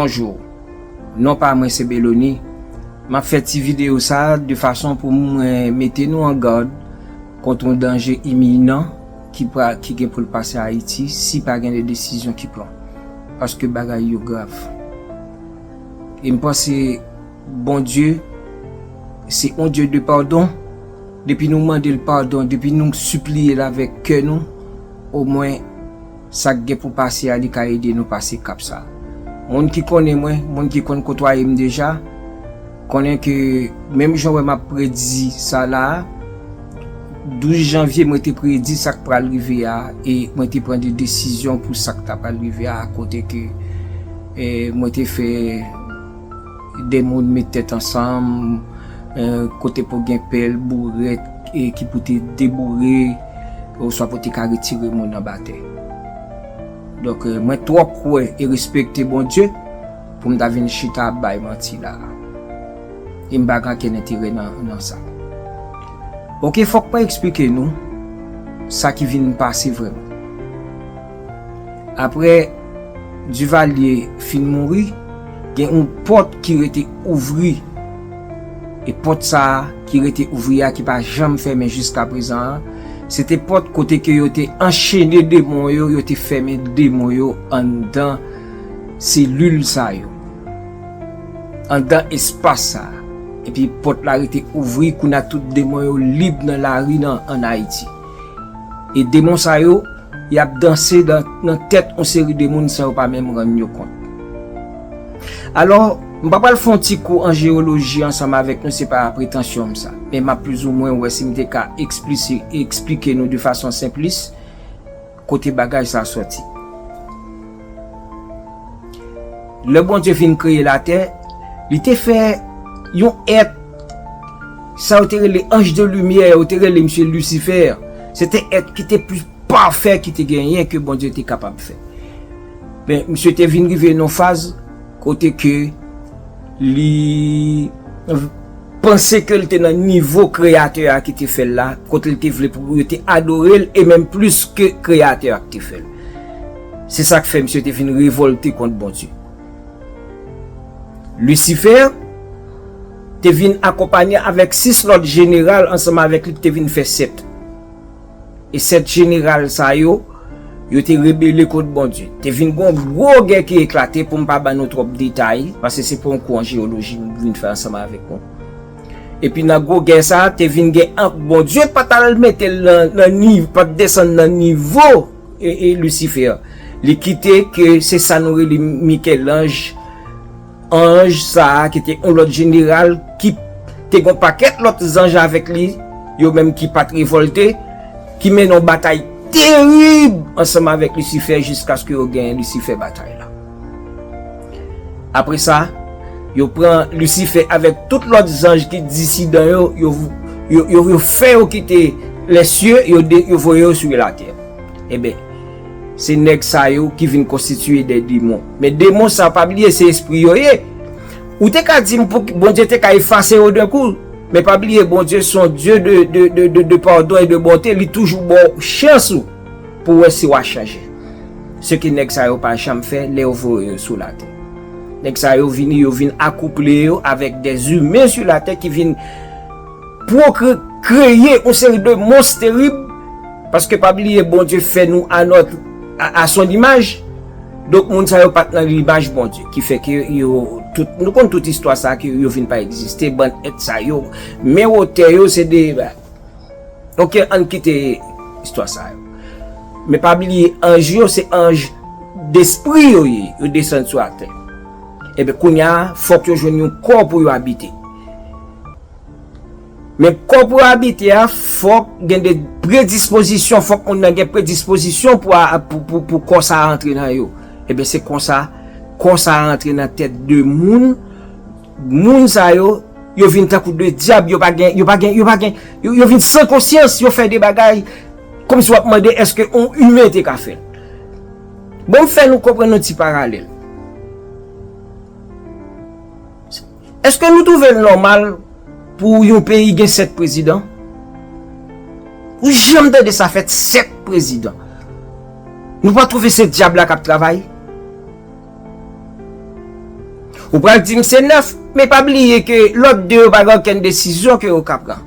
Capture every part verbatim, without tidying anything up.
Bonjou. Non pa mwen se Belony. M ap fè ti videyo sa a de fason pou mwen mete nou an gad kont yon danje iminan ki pra, ki gen pou l pase Ayiti si pa gen de desizyon ki pran. Paske bagay yo grav. E m panse Bondye se yon Dye de padon. Depi nou mande l padon, depi nou sipliye l avèk kè nou, omwen sa k gen pou pase a, li ka ede nou pase kap sa a. Moun ki konnen mwen, moun ki konn kotwaye m deja, konnen ke menm jan w wè m ap predi sa la a, douz janvye mwen te predi sa k pral rive a, e mwen te pran de desizyon pou sa k ta pral rive a, kote ke, eh, mwen te fè de moun met tèt ansanm, eh, kote pou gen pèl, bourèt, e ki pou te deboure, oswa pou te ka retire moun anba tè. Donk, eh, mwen twò kwè e respekte Bondye pou m ta vin chita ap bay manti la a. E m pa gen ankenn enterè nan, nan sa. Oke, fòk mwen eksplike nou sa ki vin pase vrèman. Apre Duvalier fin mouri, gen yon pòt ki rete ouvri. E pòt sa a ki rete ouvri a, ki pa janm fèmen jiska prezan an, se te pòt kote ke yo te anchene demon yo, yo te fèmen demon yo anndan selil sa yo, anndan espas sa a. Epi pòt la rete ouvri, kounye a tout demon yo lib nan lari nan, ann Ayiti. E demon sa yo, y ap danse nan, nan tèt yon seri de moun san yo pa menm rann yo kont. Alò, m pa pral fè yon ti kou an jewoloji ansanm avèk nou, se pa pretansyon m sa. Men m ap plizoumwen wè si m te ka eksplisi-, eksplike nou de fason senplis kote bagay sa sòti. Lè Bondye fin kreye latè, li te fè yon èt, sa yo te rele anj de limyè, yo te rele misye Lisifè. Se te èt ki te pli pafè ki te genyen ke Bondye te kapab fè. Men, misye te vin rive nan faz kote ke li panse ke l te nan nivo Kreyatè a ki te fè l la, kote l te vle pou yo te adore l, e menm plis ke Kreyatè a ki te fè l. Se sa k fè misye te vin revòlte kont Bondye. Lisifè te vin akonpanye avèk sis lòt jeneral ansanm avèk li ki te vin fè sèt. E sèt jeneral sa yo, yo te rebele kont Bondye. Te vin gon gwo gè ki eklate, pou m pa ban nou twòp detay, paske se pa yon kou an jewoloji m vin fè ansanm avèk nou. Epi nan gwo gè sa a, te vin gen an-, Bondye pa t al mete l nan, nan niv-, pa t desann nan nivo, e, e Lisifè. Li kite ke se sa nou rele Mikèlanj, anj sa a ki te yon lòt jeneral ki te gon pakèt lòt zanj avèk li, yo menm ki pa t revòlte, ki mennen yon batay terib ansanm avèk Lisifè jiskaske yo genyen Lisifè batay la. Apre sa, yo pran Lisifè avèk tout lòt zanj ki disidan yo, yo, yo, yo, yo fè yo kite lèsye, yo de-, yo voye yo sou latè. Eben, se nèg sa yo ki vin konstitiye de demon. Men demon sa, pa bliye, se espri yo ye. Ou te ka di m pou Bondye te ka efase yo de kou. Men pa bliye, Bondye se yon Dye de, de, de, de, de padon e de bonte. Li toujou ba w chans ou pou w wè si w a chanje. Se ke nèg sa yo pa janm fè lè yo voye yo sou latè. Nèg sa yo vini, yo vin akouple yo avèk de imen sou latè ki vin pwokre-, kreye yon seri de mons terib, paske pa bliye Bondye fè nou a nòt, a, a son imaj. Donk moun sa yo pa t nan limaj Bondye, ki fè ke yo, tout, nou konn tout istwa sa a, ke yo vin pa egziste, bann èt sa yo, men wotè yo, se de, oke, ann kite istwa sa yo. Men pa bliye, anj yo, se anj despri yo ye, yo desann sou latè. Eben, kounye a, fòk yo jwenn yon kò pou yo abite. Men kò pou yo abite a, fòk gen de predispozisyon, fòk moun nan gen predispozisyon pou a, pou, pou, pou kò sa a antre nan yo. Eben, se konsa, kò sa a antre nan tèt de moun, moun sa yo, yo vin tankou de dyab, yo pa gen, yo pa gen, yo pa gen, yo, yo vin san konsyans, yo fè de bagay, kòmsi w ap mande èske yon imen te ka fè l. Bon, m fè nou konprann yon ti paralèl. Èske nou twouve l nòmal pou yon peyi gen sèt prezidan? Ou janm tande sa fèt, sèt prezidan? Nou pa twouve se dyab la k ap travay? Ou pral di m se nèf, men pa bliye ke lòt de yo pa gen okenn desizyon ke yo ka pran.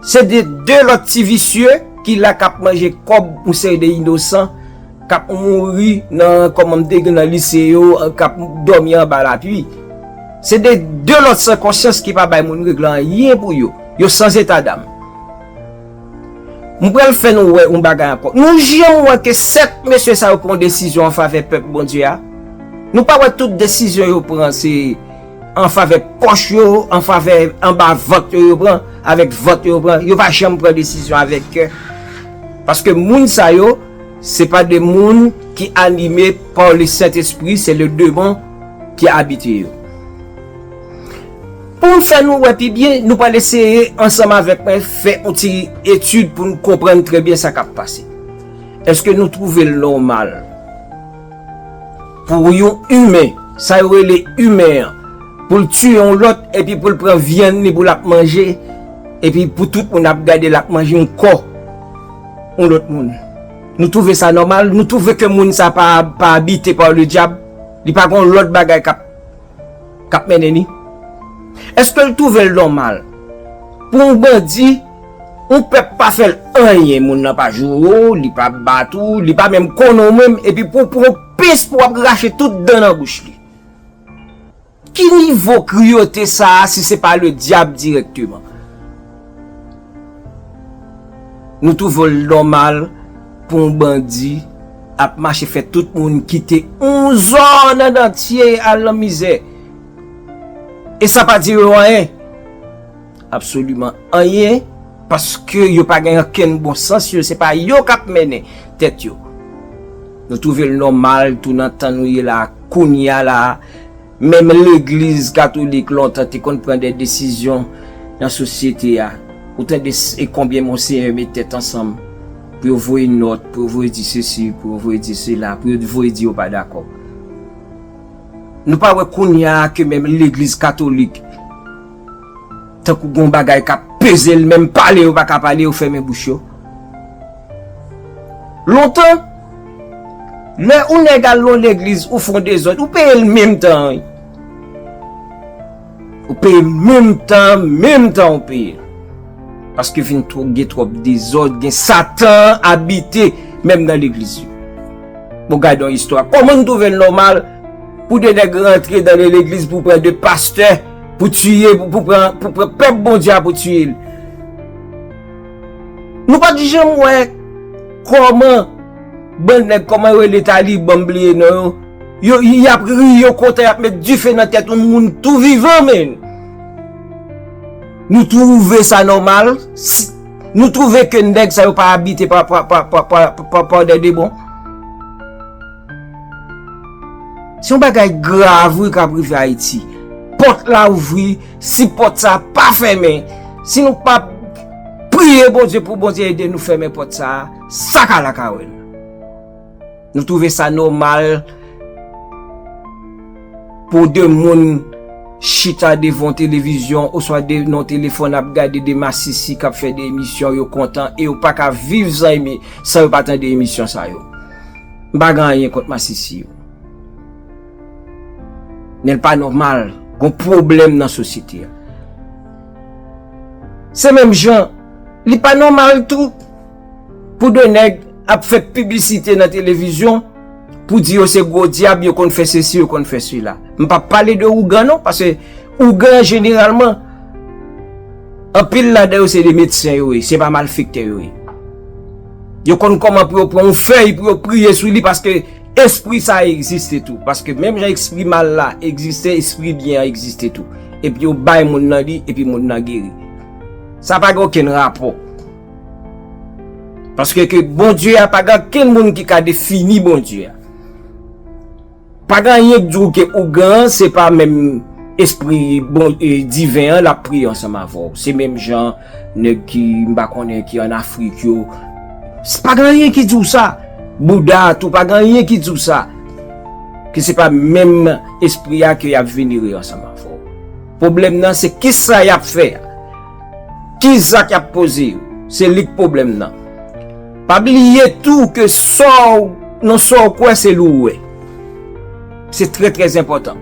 Se de, de lòt ti visye ki la k ap manje kòb yon seri de inosan k ap mouri nan, kòman m te di, nan lise yo, k ap dòmi anba lapli. Se de, de lòt san konsyans ki pa bay moun regle anyen pou yo. Yo san zeta dam. M pral fè nou wè yon bagay ankò. Nou janm wè ke sèt mesye sa yo pran yon desizyon an favè pèp Bondye a? Nou pa wè tout desizyon yo pran se an favè pòch yo, an favè anba vant yo yo pran, avèk vant yo yo pran. Yo pa janm pran desizyon avèk kè. Paske moun sa yo, se pa de moun ki anime pa le Sentespri, se le demon ki abite yo. Pou n fè nou wè pi byen, nou pral eseye ansanm avèk mwen fè yon ti etid pou n konprann trè byen sa k ap pase. Èske nou twouve l nòmal pou yon imen, sa yo rele imen an, pou l tiye yon lòt, epi pou l pran vyann li pou l ap manje, epi pou tout moun ap gade l ap manje yon kò yon lòt moun? Nou twouve sa nòmal? Nou twouve ke moun sa pa, pa abite pa le dyab? Li pa gen yon lòt bagay k ap k ap mennen ni? Èske l twouve l nòmal pou yon bandi, yon pèp pa fè l anyen, moun nan pa joure w, li pa bat ou, li pa menm konnen w menm, epi pou w pran yon pens pou w ap rache tout dan nan bouch li? Ki nivo kriyote sa a si se pa le dyab dirèkteman? Nou twouve l nòmal pou yon bandi ap mache fè tout moun kite yon zòn annantye al nan mizè. E sa pa di yo anyen. Absoliman anyen, paske yo pa gen okenn bon sans, yo, se pa yo k ap mennen tèt yo. Nou twouve l nòmal tou nan tan nou ye la, kounye a la, menm legliz katolik lontan te konn pran de desizyon nan sosyete a. Ou tande s-, e konbyen monsenyè met tèt ansanm pou yo voye nòt, pou yo voye di sesi, pou yo voye di sela, pou yo voye di yo pa dakò. Nou pa wè kounye a ke menm legliz katolik, tankou gon bagay k ap peze l, menm pale yo pa ka pale, yo fèmen bouch yo. Lontan, lè yon nèg al nan legliz, ou fè yon dezòd, ou peye l menm tan an, wi. Ou peye l menm tan, menm tan ou peye l. Paske vin twò, gen twòp dezòd, gen Satan abite menm nan legliz yo. Bon, gade yon istwa. Kòman n twouve l nòmal pou de nèg rantre nan legliz pou pran de pastè, pou tiye, pou, pou pran, pou pran pèp Bondye a pou tiye l? Nou pa t janm wè kòman bann nèg, kòman yo rele, Taliban, m bliye non yo. Yo, y ap ri, yo kontan, y ap met dife nan tèt yon moun tou vivan, men. Nou twouve sa nòmal? Si, nou twouve ke nèg sa yo pa abite pa, pa, pa de bon? Se yon bagay grav, wi, k ap rive Ayiti. Pòt la ouvri, si pòt sa pa fèmen, si nou pa priye Bondye pou Bondye ede nou fèmen pòt sa, sa ka lakawè l. Nou twouve sa nòmal pou de moun chita devan yon televizyon oswa de, nan yon telefòn ap gade de masisi k ap fè de emisyon, yo kontan e yo pa ka viv san emi-, san yo pa tande emisyon sa yo. M pa gen anyen kont masisi yo. Men l pa nòmal, gon pwoblèm nan sosyete a. Se menm jan, li pa nòmal tou pou de nèg ap fè piblisite nan televizyon pou di yo se gwo dyab, yo konn fè sesi, yo konn fè sela. M p ap pale de ougan non, paske ougan jeneralman, anpil ladan yo se de medsen yo ye, se pa malfektè yo ye. Yo konn kòman pou yo pran yon fèy pou yo priye sou li, paske espri sa a egziste tou. Paske menm jan espri mal la egziste, espri byen an egziste tou. Epi yo bay moun nan li, epi moun nan geri. Sa pa gen okenn rapò. Paske ke Bondye a, pa gen okenn moun ki ka defini Bondye a. Pa gen anyen k di w ke ougan an se pa menm espri bon, e, diven an l ap priye ansanm avè w. Se menm jan nèg ki, m pa konnen, ki ann Afrik yo. S-, pa gen anyen ki di w sa. Bouda tou, pa gen anyen ki di w sa. Ke se pa menm espri a ke y ap venere ansanm avè w. Pwoblèm nan se kisa y ap fè a. Ki zak y ap poze yo? Se li k pwoblèm nan. Pa bliye tou ke sa w, nan sa w kwè, se li w wè. Se trè, trè enpòtan.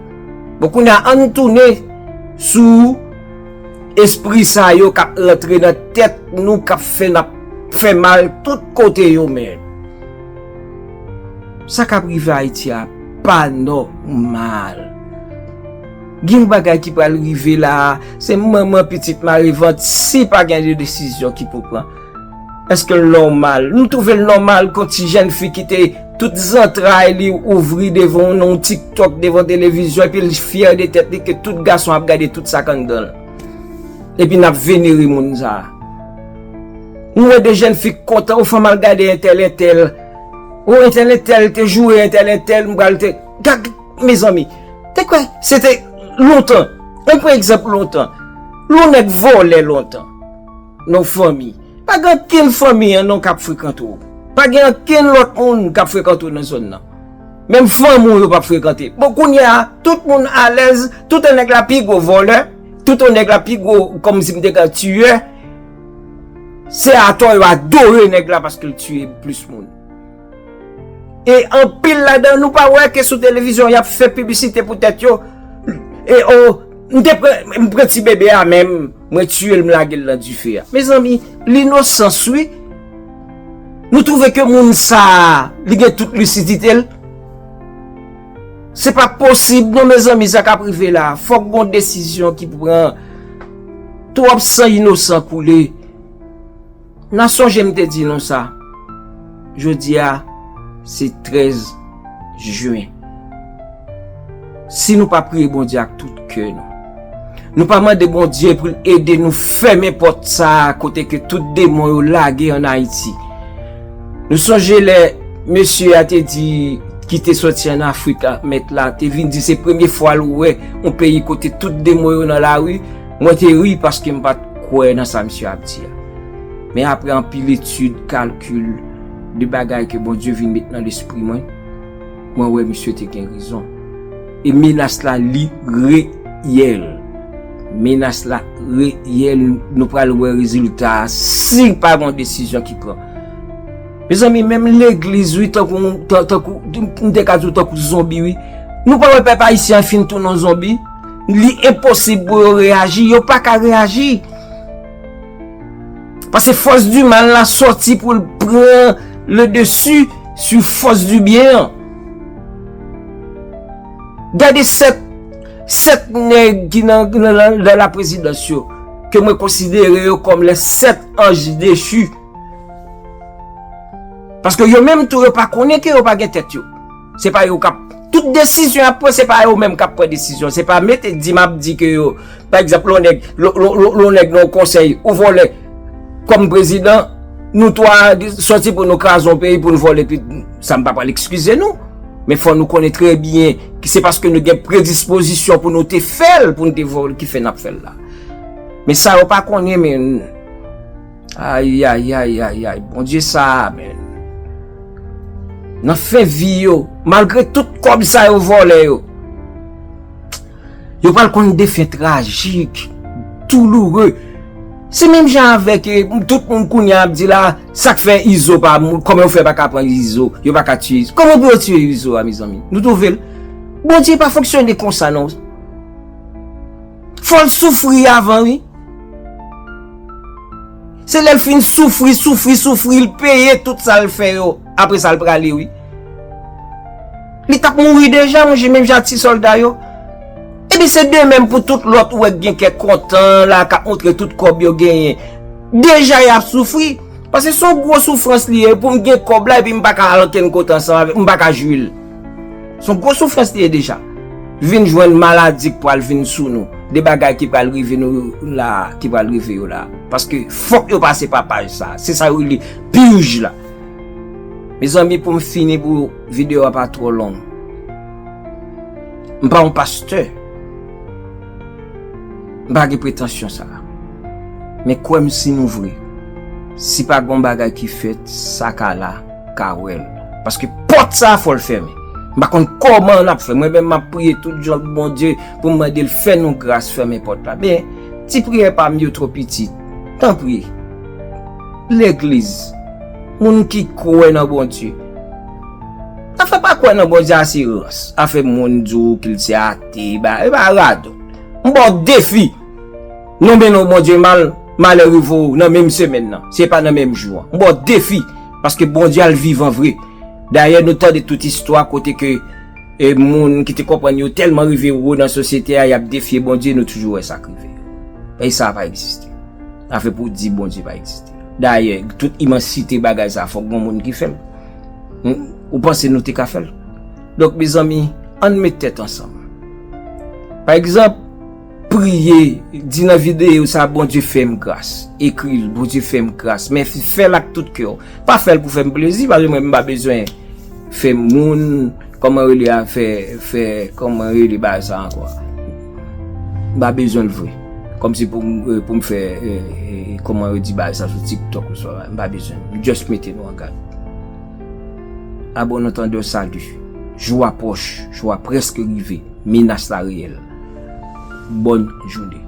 Bon, kounye a, ann tounen sou espri sa yo k ap rantre nan tèt nou, k ap fè n ap fè mal tout kote yo, men. Sa k ap rive Ayiti a pa nòmal. Gen yon bagay ki pral rive la, se manman pitit mare vant si pa gen de desizyon ki pou pran. Èske l nòmal? Nou twouve l nòmal kon ti jèn fi ki te tout zantray li ouvri devan yon TikTok, devan televizyon, epi l fyè de tèt li ke tout gason ap gade tout sa k anndan l. Epi n ap venere moun sa a. Nou wè de jèn fi k kontan, o fanm al gade entèl, entèl. O entèl, entèl te joure entèl, entèl, m pral te. Gad, mezanmi. Te kwè, se te lontan. Ann pran egzanp lontan. Lè yon nèg vòlè lontan. Nan fanmi. Pa gen ankenn fanmi an non k ap frekante w. Pa gen ankenn lòt moun k ap frekante w nan zòn nan. Menm fanmi w yo p ap frekante. Bon, kounye a, tout moun alèz, toutan nèg la pi gwo vòlè, toutan nèg la pi gwo, kòmsi m te ka tiyè, se atò yo adore nèg la paske l tiye plis moun. E anpil ladan nou pa wè ke sou televizyon y ap fè piblisite pou tèt yo. E o, m te pran, m pran ti bebe a menm, mwen tiye l, m lage l nan dife a. Mezanmi, linosans wi. Nou twouve ke moun sa a, li gen tout lisidite l. Se pa posib non mezanmi, sa k ap rive la. Fòk gon desizyon ki pran. Twòp san inosan koule. N a sonje m te di nou sa. Jodi a, se trèz jen. Si nou pa priye Bondye ak tout kè nou, nou pa mande Bondye pou l ede nou fèmen pòt sa a kote ke tout demon yo lage ann Ayiti. Nou sonje lè mesye a te di, ki te sòti ann Afrik la, mèt la, te vin di se premye fwa l wè yon peyi kote tout demon yo nan lari. Mwen te ri paske m pa t kwè nan sa misye ap di a. Men apre anpil etid, kalkil, de bagay ke Bondye vin met nan lespri mwen, mwen wè misye te gen rezon. E menas la, li reyèl. Menas la reyèl, nou pral wè rezilta a si pa gon desizyon ki pran. Mezanmi, menm legliz, wi, tankou, tan- tankou, m te ka di w tankou zonbi, wi. Nou pa wè pèp ayisyen an fin tounen yon zonbi? Li enposib pou yo reyaji, yo pa ka reyaji. Paske fòs di mal la sòti pou l pran le dessus sur fòs di byen an. Gade sèt, sèt nèg ki nan, nan, nan, nan la prezidans yo, ke mwen konsidere yo kòm les sept anges déchus. Paske yo menm tou yo pa konnen ke yo pa gen tèt yo. Se pa yo k ap, tout desizyon y ap pran, se pa yo menm k ap pran desizyon. Se pa mete di m ap di ke yo, pa egzanp, lè yon nèg, lè, lè, lè, lè yon nèg nan yon konsèy, ou vòlè kòm prezidan, nou twa sòti pou nou kraze yon peyi, pou nou vòlè, epi sa m pa pral eskize nou. Men fò nou konnen trè byen ki se paske nou gen predispozisyon pou nou te fè l, pou nou te vòlè, ki fè n ap fè l la. Men sa yo pa konnen, men Ay, ay, ay, ay, ay, Bondye sa a, men. Nan fen vi yo, malgre tout kòb sa yo vòlè yo, yo pral konn de fen trajik, douloure. Se menm jan avèk, eh, tout moun kounye a ap di la, sa k fè Izo pa, kòman yo fè pa ka pran Izo, yo pa ka tiye Izo. Kòman pou yo tiye Izo a, mezanmi? Nou twouve l? Bondye pa fonksyone konsa, non. Fò l soufri avan, wi. Se lè l fin soufri, soufri, soufri, l peye tout sa l fè yo. Apre sa, l prale, wi. Li t ap mouri deja, monchè, menm jan ak ti sòlda yo. Ebyen, se de menm pou tout lòt ou wè k gen kè kontan la, k ap montre tout kòb yo genyen. Deja, y ap soufri. Paske se yon gwo soufrans li ye, pou m gen kòb la, epi m pa ka al ankenn kote ansanm avèk, m pa ka jwi l. Se yon gwo soufrans li ye deja. Vin jwenn maladi k pral vin sou nou. De bagay ki pral rive nou la, ki pral rive yo la. Paske fòk yo pase pa paj sa. Se sa yo rele purge la. Mezanmi, pou m fini, pou videyo a pa twò long. M pa yon pastè. M pa gen pretansyon sa a. Men kwè m si nou vre. Si pa gon bagay ki fèt, sa ka la ka wè l. Paske pòt sa a fò l fèmen. M pa konn kòman n ap fè. Mwen menm m ap priye tout jan Bondye pou m mande l fè nou gras fèmen pòt la. Men, ti priyè pa m yo twò pitit. Tanpri. Legliz. Moun ki kwè nan Bondye. Afè pa kwè nan Bondye a se rans. Afè moun di w ke l se ate, ba, e ba radòt. M ba w defi. Nonmen non Bondye mal, malè rive w nan menm semèn nan. Se pa nan menm jou an. M ba w defi. Paske Bondye a l vivan vre. Dayè, nou tande tout istwa kote ke e moun ki te konprann yo tèlman rive wo nan sosyete a, y ap defye Bondye, nou toujou wè sa k rive yo. Bagay sa a pa egziste. Afè pou w di Bondye pa egziste. Dayè, tout imansite bagay sa a, fòk gon moun ki fè l. Hmm? Ou panse nou te ka fè l? Donk, mezanmi, ann met tèt ansanm. Pa egzanp, priye, di nan videyo sa, Bondye fè m gras. Ekri l, Bondye fè m gras. Men f-, fè l ak tout kè w. Pa fè l pou fè m plezi, paske mwen, m pa bezwen fè moun, kòman rele a, fè, fè, kòman rele bagay sa ankò? M pa bezwen l vre. Kòmsi pou m, eh, pou m fè, eh, eh, kòman yo di bagay sa sou TikTok oswa, m pa bezwen. M just mete nou an gad. Abon antandè, sali. Jou a pwòch, jou a prèske rive. Menas la reyèl. Bòn jounen.